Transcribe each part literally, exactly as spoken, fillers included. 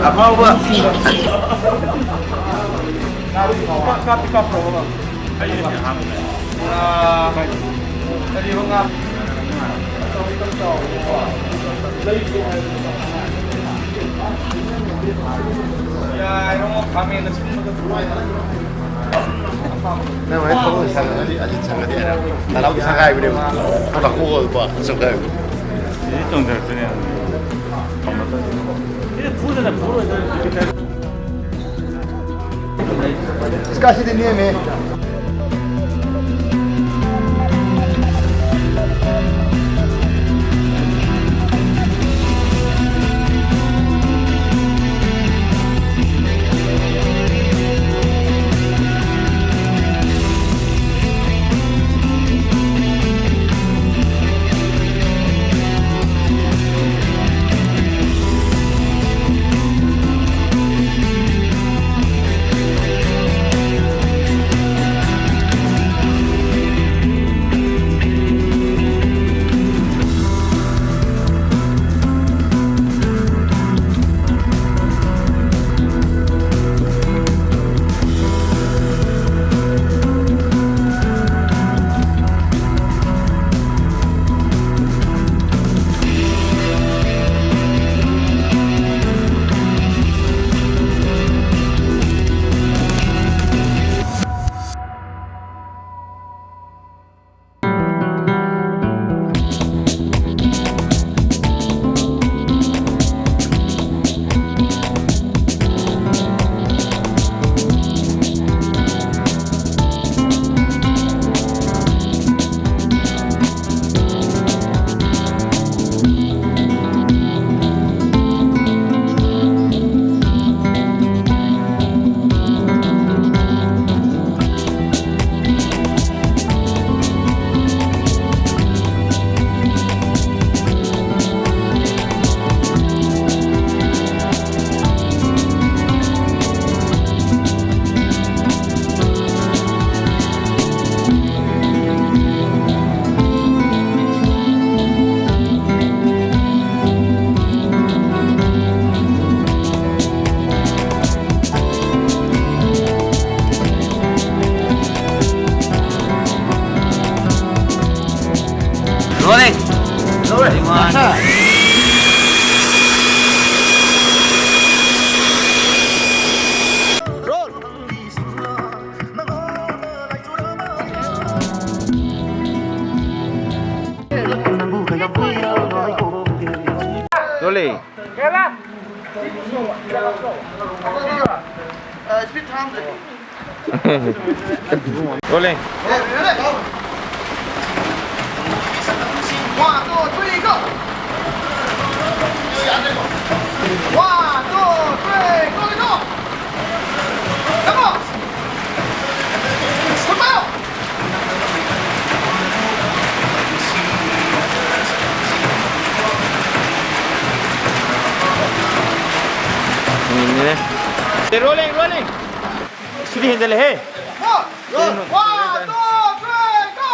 ꯑꯐꯥꯎꯕ꯫ ꯀꯥꯞꯇꯤ ꯀꯥꯞꯄ꯭ꯔꯣ? ꯑꯥ, ꯀꯔꯤꯕ ꯉꯥ? ꯌꯥꯏꯔꯣ, ꯈꯥꯃꯦꯟ ꯑꯁꯤꯟꯕꯗꯣ꯫ ꯅꯪ ꯍꯣꯔꯦꯟ ꯊꯕꯛ ꯁꯪꯉꯗꯤ, ꯑꯁꯤ ꯁꯪꯉꯗꯤ ꯌꯥꯔꯦ꯫ ꯇꯔꯥ ꯁꯪꯒꯥꯏꯕꯅꯦꯕ꯫ ꯊꯕꯛ ꯀꯣꯛꯑꯒꯀꯣ, ꯁꯪꯒꯥꯏꯕ꯫ ꯁꯤꯗꯤ ꯆꯣꯡꯊꯔꯛꯇꯣꯏꯅꯦ꯫ ꯁꯤꯗꯤ ꯐꯨꯗꯅ ꯐꯨꯔꯣꯏꯗꯣꯏꯅꯦ꯫ ꯏꯁꯀꯥꯁꯤꯗꯤ ꯅꯦꯝꯃꯦ꯫ Rolling. Rolling. One, two, three, go. One, two, three, go, go. Come on. Come on. 네, rolling, rolling. 스피드 해. One, two, three, go.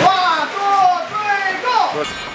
One, two, three, go.